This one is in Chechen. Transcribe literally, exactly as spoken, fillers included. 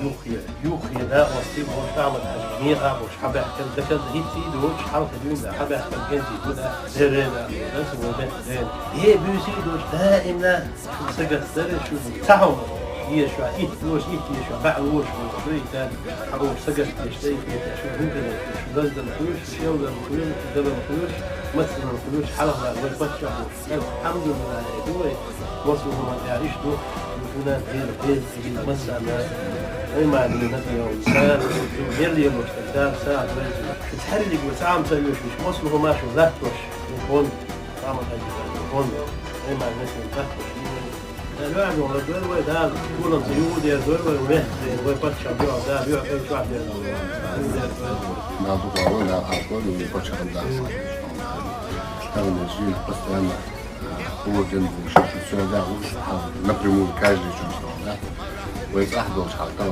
Юххе, юххе да, оцци болуш Ахьмад-Хьаьжа, мехьа болуш хьабаьхкина, дакъа дан хӀитта а доцуш, хьалха дуьйна да хьабаьхкина, кӀентий ду да, деррена а, даса вай бетта дена. Е буьйса а доцуш, даимна шу сагатдара, шу ца хьо ма, е шу итт дош, итт е шу баьӀ лош ма ду, и тара хьо сагатдеш тӀе, и тӀе шу хӀунтана, шу даздан хуьлуш, шу шелдан хуьлуш, шу далан хуьлуш, мацлан хуьлуш, хьалха вай паччахь волуш. Алхьамдулиллахь, ду вай. Массо хӀума тӀехь иштта ду, дунен тӀера беза цига массарна. Аймани Насим, са, ду, мел лелош, да, са, ду. Шу цхьаьрриг вай цхьа а ца оьшуш, массо хӀума шу латтош, ду, бон, цхьа а ма хаза, бон, Аймани Насим латтош. Да, лоьхьа вон, лоьхьа вай, да, кулам ца юху дер, вай, вай, вай, вай, паччахь, да, да, вай, вай, чохь дер. Дал дукха вон, да, хьалха вон, вай, паччахь, да. Там, да, постоянно. Хьо ден бу, шу, шу, всё, да, лучше, а, напрямую каждый чуьнца, да. Вай цӀахь долчу хьал, там,